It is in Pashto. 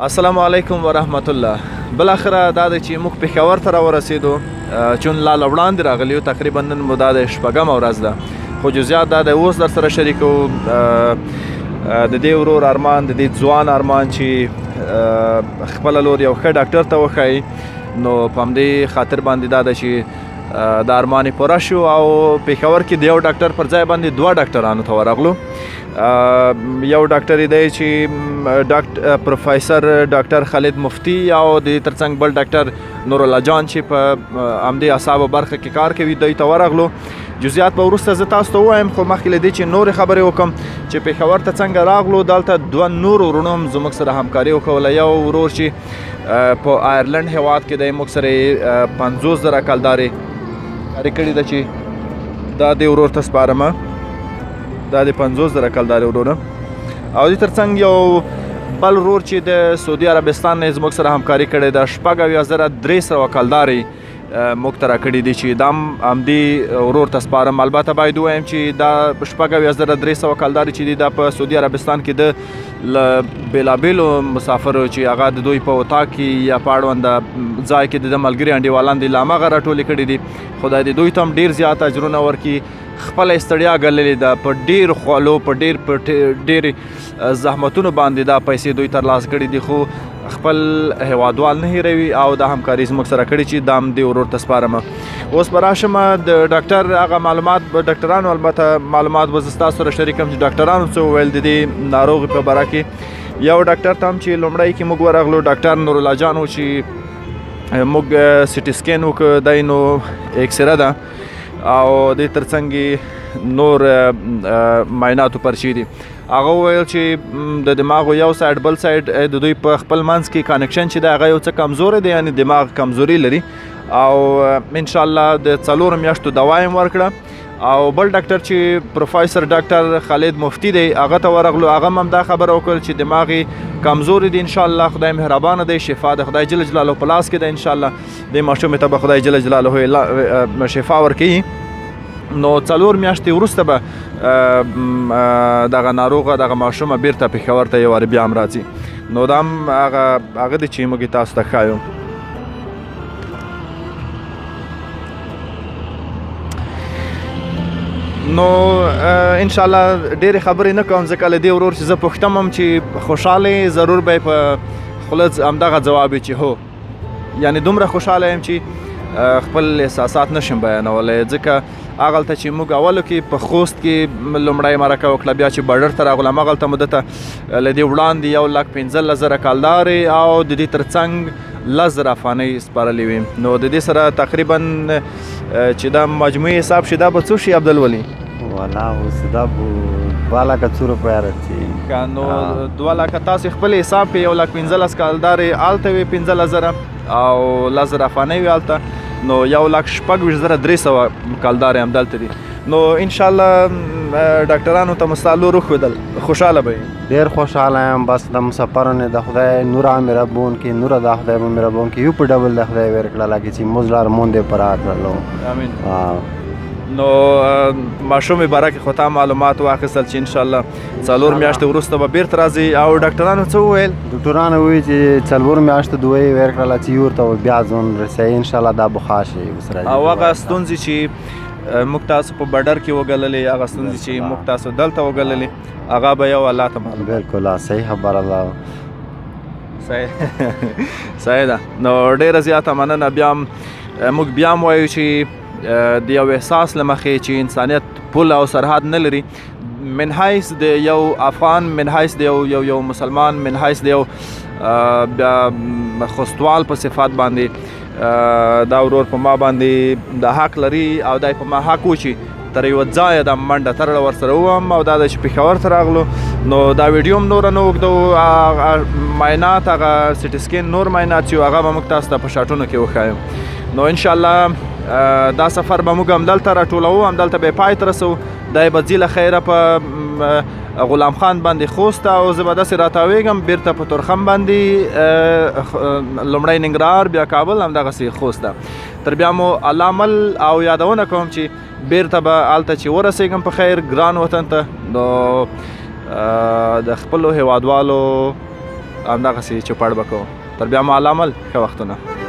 السلام علیکم ورحمت الله. بالاخره دا دی چې موږ پېښور ته راورسېدو، چون لا له وړاندې راغلي یو، تقریبا نن مو دا د شپږمه ورځ ده، خو جزئیات دا دی اوس در سره شریکو. د دې ورور ارمان، د دې ځوان ارمان چې خپله لور یو ښه ډاکټر ته وښایي، نو په همدې خاطر باندې دا ده چې دا ارمان یې پوره شو او پېښور کې د یو ډاکټر پر ځای باندې دوه ډاکټرانو ته ورغلو. یو ډاکټر دی چې ډاکټر پروفیسور ډاکټر خالد مفتی او د دې ترڅنګ بل ډاکټر نورالله جان چې په همدې اعصابو برخه کې کار کوي، دوی ته ورغلو. جزئیات به وروسته زه تاسو ته ووایم، خو مخکې له دې چې نورې خبرې وکړم چې پېښور ته څنګه راغلو، دلته دوه نور وروڼو هم زموږ سره همکاري وکوله. یو ورور چې په آیرلنډ هیواد کې دی، موږ سره یې 50,000 کلدارې کاري کړې ده چې دا دې ورور ته سپارم، دا د 50,000 کلدارې وروره. او دې ترڅنګ یو بل ورور چې د سعودي عربستان نه زموږ سره همکاري کړې ده، 76,300 کلدارې موږ ته راکړي دي چې دا هم همدې ورور ته سپارم. البته باید ووایم چې دا 76,300 کلدارې چې دي، دا په سعودي عربستان کې د له بېلابېلو مسافرو چې هغه د دوی په اتاق کې یا په اړونده ځای کې د ده ملګري انډیوالان دي، له هماغه راټولې کړي دي. خدای دې دوی ته هم ډېر زیات اجرونه ورکړي. خپله ستړیا ګاللې ده، په ډېر خولو، په ډېر په ډېرې زحمتونو باندې دا پیسې دوی ترلاسه کړي دي، خو خپل هیوادوال نه هېروي او دا همکاري زموږ سره کړې چې دا هم دې ورور ته سپارم. اوس به راشم د ډاکټر هغه معلومات به ډاکټرانو البته معلومات به زه ستاسو سره شریک کړم چې ډاکټرانو څه وویل د دې ناروغ په باره کې. یو ډاکټر ته هم چې لومړی کې موږ ورغلو، ډاکټر نورالله جان و چې موږ سیټي سکین وکړ، دی نو اکسره ده او دې ترڅنګ نور معایناتو پرچې دي. هغه وویل چې د دماغو یو سایډ بل سایډ د دوی په خپل منځ کې connection چې دی هغه یو څه کمزوری دی، یعنې دماغ کمزوري لري او انشاءالله د 4 میاشتو دوا یې هم ورکړه. او بل ډاکټر چې پروفیسور ډاکټر خالد مفتی دی، هغه ته ورغلو، هغه هم دا خبره وکړه چې دماغ یې کمزوري دی، انشاءالله خدای مهربانه دی، شفا د خدای جل جلاله په لاس کې ده، انشاءالله دې ماشومې ته به خدای جل جلاله شفا ورکوي. نو 4 میاشتې وروسته به دغه ناروغه دغه ماشومه بیرته پېښور ته یو وارې بیا هم راځي. نو دا هم هغه دی چې موږ یې تاسو ته ښایو. نو انشاءالله ډېرې خبرې نه کوم، ځکه له دې ورور چې زه پوښتم هم چې خوشحاله یې، ضرور به یې په خوله همدغه ځواب وي چې هو، یعنې دومره خوشحاله یم چې خپل احساسات نشم بیانولی. ځکه هغلته چې موږ اولو کې په خوست کې لومړی مرکه وکړه، بیا چې باډر ته راغلم هغلته مو ده ته له دې وړاندې 1,15,000 کلدارې او د دې ترڅنګ 10,000 افغانۍ سپارلې وې. نو د دې سره تقریبا چې دا مجموعي حساب شي دا به څو شي عبدالولي؟ والا اوس دا به 2 لکه څو روپۍ راځي. که نو 2 لکه تاسې خپل حساب کړئ، 1,15,000 کلدارې هلته وې، 15,000 او 10,000 افغانۍ وې هلته، نو 1,26,300 کلدارې هم دلته دي. نو انشاءالله ډاکټرانو ته مو ستا لور وښودل، خوشحاله به یې؟ ډېر خوشحاله یم، بس د مسافرو نه د خدای نوره مهربون کې، نوره د خدای به مهربون کې، یو په ډبل د خدای ورکړه لکه چې موږ لار مونږ دې پرا کړلو. امین. نو ماشومې باره کې خو تا معلومات واخیستل چې انشاءالله 4 میاشتې وروسته به بیرته راځي. او ډاکټرانو څه وویل؟ ډاکټرانو وویل چې 4 میاشتې دوی ورکړله چې یو ورته بیا ځون رسوي، انشاءالله دا به ښه شي اوس راځي. او هغه ستونزې چې موږ تاسو په بډر کې وګللې، هغه ستونزې چې موږ تاسو دلته وګللې، هغه به یو الله ته معلوم. بالکل صحیح خبره ده. صحیح ده. نو ډېره زیاته مننه. بیا هم موږ بیا هم وایو چې د یو احساس له مخې چې انسانیت پول او سرحد نه لري، من حیث د یو افغان، من حیث د یو مسلمان، من حیث د یو بیا خوستوال په صفات باندې دا ورور په ما باندې د حق لري او دا په ما حق و چې تر یوه ځایه دا منډه ترړه ورسره ووم. او دا ده چې پېښور ته راغلو، نو دا ویډیو هم نوره نه اوږدو، معاینات هغه سیټي سکین نور معاینات چې هغه به موږ تاسو ته په شاټونو کې وښایم. نو انشاءالله دا سفر به موږ همدلته راټولوو، همدلته به یې پای ته رسوو. دا یې به ځي له خیره په غلام خان باندې خوست ته، او زه به داسې راتاوېږم بیرته په تورخم باندې، لومړی ننګرهار، بیا کابل، همدغسې خوست ته. تر بیا مو الله مل او یادونه کوم چې بیرته به هلته چې ورسېږم په خیر ګران وطن ته، نو د خپلو هیوادوالو همدغسې چوپړ به کوو. تر بیا مو الله مل، ښه وختونه.